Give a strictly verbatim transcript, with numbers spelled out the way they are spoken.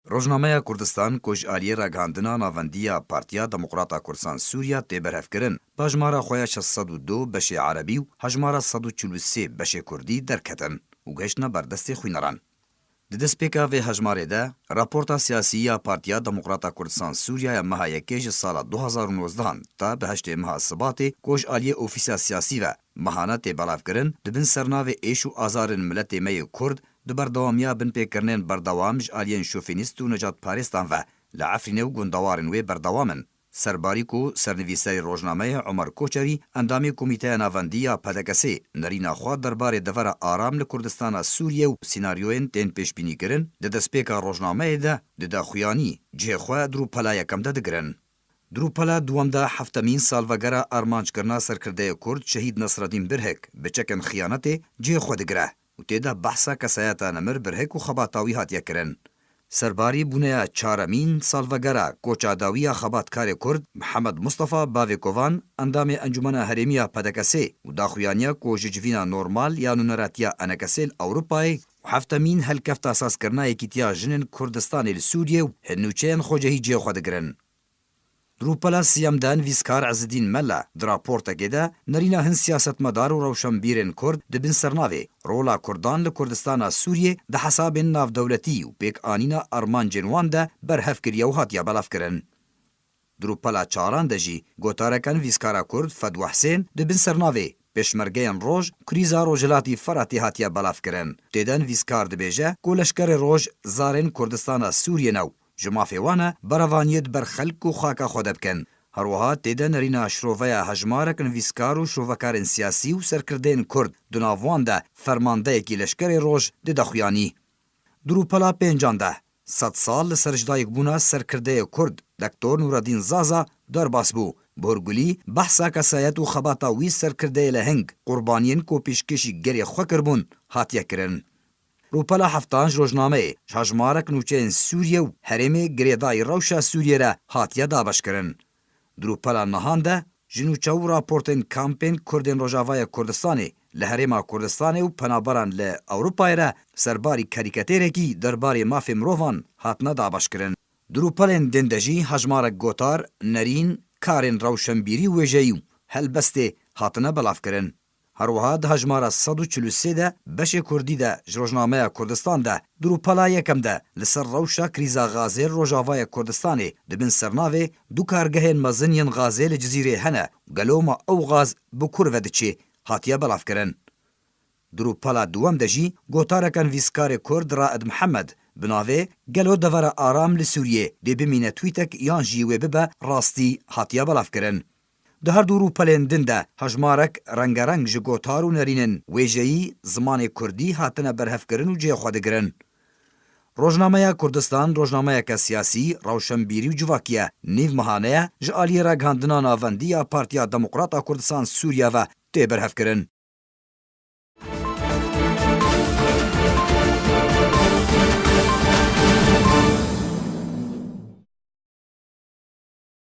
Rojnameya Kurdistan ku ji aliyê ragihandina navendî ya Partiya Demokrata Kurdistan Sûriya tê berhevkirin, bi hejmara xwe ya şeş sed û du beşê erebî û hejmara sed û çil û sê beşê kurdî derketin û gihiştine ber destê xwîneran. Di destpêka vê hejmarê de, raporta siyasî ya Partiya Demokrata Kurdistan Sûriya ya meha yekê ji sala du hezar û nozdehan ta bi heştê meha Sibatê ku ji aliyê ofîsa siyasî ve mehane tê belavkirin, di bin sernavê êş û azarên miletê me yê Kurd di berdewamiya binpêkirinên berdewam ji aliyên şofînîst û necatparêstan ve li Efrînê û gundewarên wê berdewam in. Serbarî ku sernivîserê rojnameyê Omer Koçerî, endamê Komîteya Navendî ya P D K S'ê, nerîna xwe derbarê devera aram li Kurdistana Sûriyê û sînaryoyên tên pêşbînîkirin di destpêka rojnameyê de dide xuyanî, cihê xwe di rûpela yekem de digirin. Di rûpela duwem de heftemîn salvegera armanckirina serkirdeyê Kurd Şehîd Nesredîn Birhik bi çekên xiyanetê cihê xwe digire û tê de behsa kesayeta nemir Birhik û xebata wî hatiye kirin. Serbarî bûneya çaremîn salvegera koça dawî ya xebatkarê Kurd Mihemed Mustafa Bavê Kovan, endamê Encûmena Herêmî ya P D K S'ê û daxuyaniya ku ji civîna normal ya nûneratiya enekesê li Ewropayê û heftemîn helkefta sazkirina Yekîtiya Jinên Kurdistanê li Sûriyê û hin nûçeyên xwecehî cihê xwe digirin. Di rûpela siyem de nivîskar Ezidîn Mela di raportekê de nerîna hin siyasetmedar û rewşenbîrên Kurd di bin sernavê rola Kurdan li Kurdistana Sûriyê di hesabên navdewletî û pêkanîna armancên wan de berhev kiriye û hatiye belavkirin. Di rûpela çaran de jî gotareke nivîskara Kurd Fedwa Hisên di bin sernavê Pêşmergeyên Roj, krîza Rojhilatî Firatê hatiye belavkirin. Tê de nivîskar dibêje ku leşkerê Roj zarên Kurdistana Sûriyê ne û ji mafê wan e berevaniyê di ber xelk û xaka xwe de bikin. Her wiha tê de nerîna şiroveya hejmarek nivîskar û şirovekarên siyasî û serkirdeyên Kurd di nav wan de fermandeyekî leşkerê Roj dide xuyanî. Di rûpela pêncan de sed sal li ser ji dayikbûna serkirdeyê Kurd Doktor Nûredîn Zaza derbas bû. Bi hurgulî behsa kesayet û xebata wî serkirdeyê leheng, qurbaniyên ku pêşkêşî gelê xwe kiribûn, hatiye kirin. Rûpela heftan ji rojnameyê ji hejmarek nûçeyên Sûriye û herêmê girêdayî rewşa Sûriyê re hatiye dabeşkirin. Di rûpela nihan de ji nûçe û raportên kampên Kurdên Rojavayê Kurdistanê li Herêma Kurdistanê û penaberan li Ewropayê re serbarî karîkatêrekî derbarê mafê mirovan hatine dabeşkirin. Di rûpelên din de jî hejmarek gotar, nerîn, karên rewşenbîrî û wêjeyî û helbestê hatine belavkirin. Her wiha di hejmara sed û çil û sê de beşê kurdî de ji Rojnameya Kurdistan de di rûpela yekem de li ser rewşa krîza gazê li Rojavayê Kurdistanê di bin sernavê du kargehên mezin yên gazê li Cizîrê hene û gelo ma ew gaz bi kur ve diçê, hatiye belavkirin. Di rûpela duwem de jî gotareke nivîskarê Kurd Raed Mihemed bi navê Gelo devera aram li Sûriyê dê bimîne twîtek yan jî wê bibe rastî hatiye belavkirin. Di her du rûpelên din de hejmarek rengereng ji gotar û nerînên wêjeyî, zimanê kurdî hatine berhevkirin û cihê xwe digirin. Rojnameya Kurdistan rojnameyeke siyasî, rewşenbîrî û civakî ye. Nîv mehane ye ji aliyê ragihandina navendî ya Partiya Demokrata Kurdistan Sûriye ve tê berhevkirin.